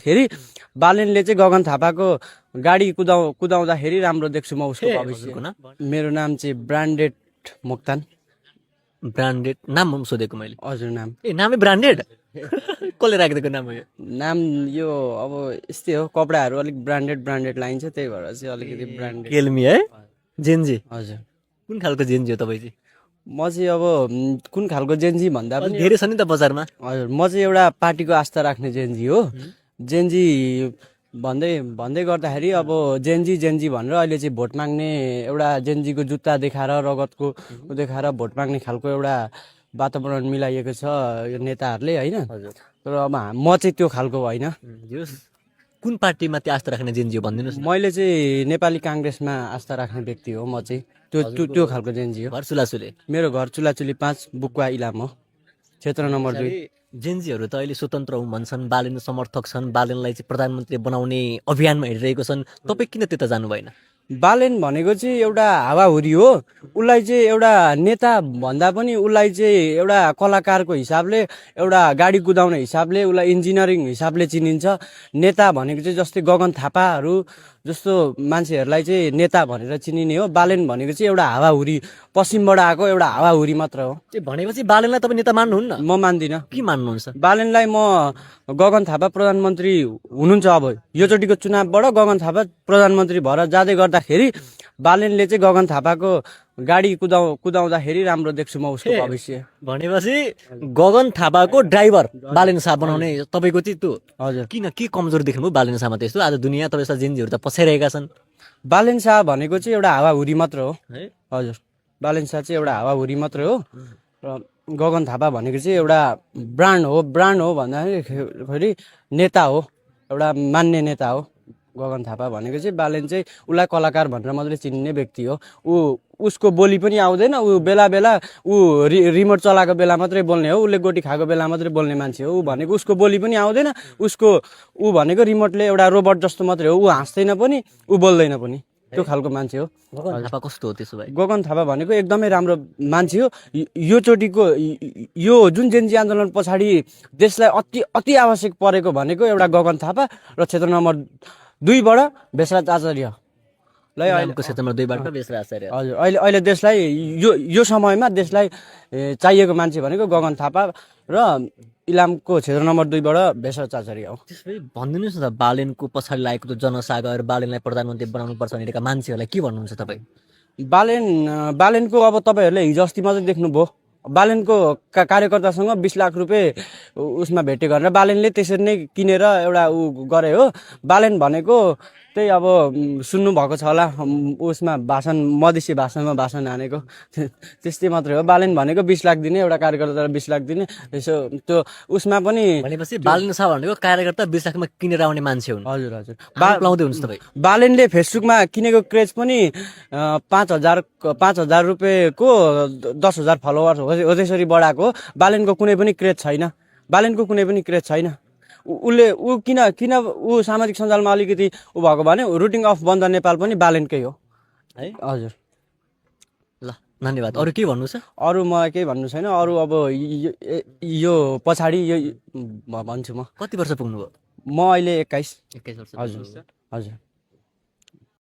गर्दाखेरि बालेनले चाहिँ गगन थापाको गाडी कुदाउँदाखेरि राम्रो देख्छु म उसको भविष्य। मेरो नाम चाहिँ ब्रान्डेड मोक्तान। ब्रान्डेड नाम सोधेको मैले। हजुर नाम नामै ब्रान्डेड कसले राखिदिएको नाम हो यो? नाम यो अब यस्तै हो, कपडाहरू अलिक ब्रान्डेड लाइन्छ, त्यही भएर चाहिँ अलिकति ब्रान्डेड। केल्मी है जेन्जी। हजुर कुन खालको जेन्जी हो तपाईँ चाहिँ? म चाहिँ अब कुन खालको जेन्जी भन्दा पनि धेरै छ नि त बजारमा। हजुर म चाहिँ एउटा पार्टीको आस्था राख्ने जेन्जी हो। जेन्जी भन्दै गर्दाखेरि अब जेन्जी भनेर अहिले चाहिँ भोट माग्ने एउटा जेन्जीको जुत्ता देखाएर रगतको देखाएर भोट माग्ने खालको एउटा वातावरण मिलाइएको छ यो नेताहरूले होइन। तर अब म चाहिँ त्यो खालको होइन। कुन पार्टीमा त्यो आस्था राख्ने जेन्जी हो भनिदिनुहोस्। मैले चाहिँ नेपाली काङ्ग्रेसमा आस्था राख्ने व्यक्ति हो। म चाहिँ त्यो खालको जेन्जी हो। घर चुलाचुले। मेरो घर चुलाचुली 5 बुक्वा इलाम हो, क्षेत्र नम्बर 2। जेन्जीहरू त अहिले स्वतन्त्र हुन् भन्छन्, बालेन समर्थक छन्, बालेनलाई चाहिँ प्रधानमन्त्री बनाउने अभियानमा हिँडिरहेको छन्। तपाईँ किन त्यता जानु भएन? बालेन भनेको चाहिँ एउटा हावाहुरी हो। उसलाई चाहिँ एउटा नेता भन्दा पनि उसलाई चाहिँ एउटा कलाकारको हिसाबले, एउटा गाडी कुदाउने हिसाबले, उसलाई इन्जिनियरिङ हिसाबले चिनिन्छ। नेता भनेको चाहिँ जस्तै गगन थापाहरू जस्तो मान्छेहरूलाई चाहिँ नेता भनेर चिनिने हो। बालेन भनेको चाहिँ एउटा हावाहुरी, पश्चिमबाट आएको एउटा हावाहुरी मात्र हो। भनेपछि बालेनलाई तपाईँ नेता मान्नुहुन्न? म मान्दिनँ। के मान्नुहुन्छ? बालेनलाई म गगन थापा प्रधानमन्त्री हुनुहुन्छ, अब योचोटिको चुनावबाट गगन थापा प्रधानमन्त्री भएर जाँदै गर्दाखेरि बालेनले चाहिँ गगन थापाको गाडी कुदाउँदाखेरि राम्रो देख्छु म उसको भविष्य। भनेपछि गगन थापाको ड्राइभर बालेन शाह बनाउने तपाईँको चाहिँ त्यो? हजुर। किन के कमजोर देख्नुभयो बालेन शाहमा त्यस्तो? आज दुनियाँ तपाईँ जेन्जीहरू त पछाइरहेका छन्। बालेन शाह भनेको चाहिँ एउटा हावाहुरी मात्र हो। हजुर, बालेन शाह चाहिँ एउटा हावाहुरी मात्र हो। र गगन थापा भनेको चाहिँ एउटा ब्रान्ड हो भन्दाखेरि नेता हो, एउटा मान्ने नेता हो गगन थापा भनेको चाहिँ। बालेन चाहिँ उसलाई कलाकार भनेर मात्रै चिन्ने व्यक्ति हो। उसको बोली पनि आउँदैन। ऊ बेला रिमोट चलाएको बेला मात्रै बोल्ने हो। उसले गोटी खाएको बेला मात्रै बोल्ने मान्छे हो। ऊ भनेको उसको बोली पनि आउँदैन। ऊ भनेको रिमोटले एउटा रोबोट जस्तो मात्रै हो। ऊ हाँस्दैन पनि, ऊ बोल्दैन पनि, त्यो खालको मान्छे हो। गगन थापा कस्तो हो त्यसो भए? गगन थापा भनेको एकदमै राम्रो मान्छे हो। यो चोटिको यो जुन जेन्जी आन्दोलन पछाडि देशलाई अति आवश्यक परेको भनेको एउटा गगन थापा र क्षेत्र नम्बर 2बाट भेषराज आचार्य। क्षेत्रमा 2बाट भेषराज आचार्य। हजुर, अहिले देशलाई यो समयमा देशलाई चाहिएको मान्छे भनेको गगन थापा र इलामको क्षेत्र नम्बर 2बाट भेषराज आचार्य हो। त्यसपछि भनिदिनुहोस् न त, बालेनको पछाडि लागेको त्यो जनसागर, बालेनलाई प्रधानमन्त्री बनाउनुपर्छ भनेका मान्छेहरूलाई के भन्नुहुन्छ तपाईँ? बालेनको अब तपाईँहरूले हिजो अस्ति मात्रै देख्नुभयो, बालेनको कार्यकर्तासँग 20 लाख रुपियाँ उसमा भेटे गरेर बालेनले त्यसरी नै किनेर एउटा गरे हो। बालेन भनेको त्यही अब सुन्नु भएको छ होला उसमा भाषण, मधेसी भाषामा भाषण हानेको, त्यस्तै मात्रै हो। बालेन भनेको 20 लाख दिने, एउटा कार्यकर्तालाई 20 लाख दिने, यसो त्यो उसमा पनि। भनेपछि बालेन शाह भनेको कार्यकर्ता 20 लाखमा किनेर आउने मान्छे हुन्। हजुर। लाउँदै हुन्छ तपाईँ? बालेनले फेसबुकमा किनेको क्रेज पनि 5,000 रुपियाँको 10,000 फलोवर्स हो, त्यसरी बढाएको हो। बालेनको कुनै पनि क्रेज छैन। किन सामाजिक सञ्जालमा अलिकति भएको भने रुटिङ अफ बन्द नेपाल पनि बालेनकै हो है। हजुर। ल धन्यवाद। अरू के भन्नु छ? अरू मलाई केही भन्नु छैन। अरू अब यो पछाडि यो भन्छु म। कति वर्ष पुग्नुभयो? म अहिले 21 वर्ष। हजुर।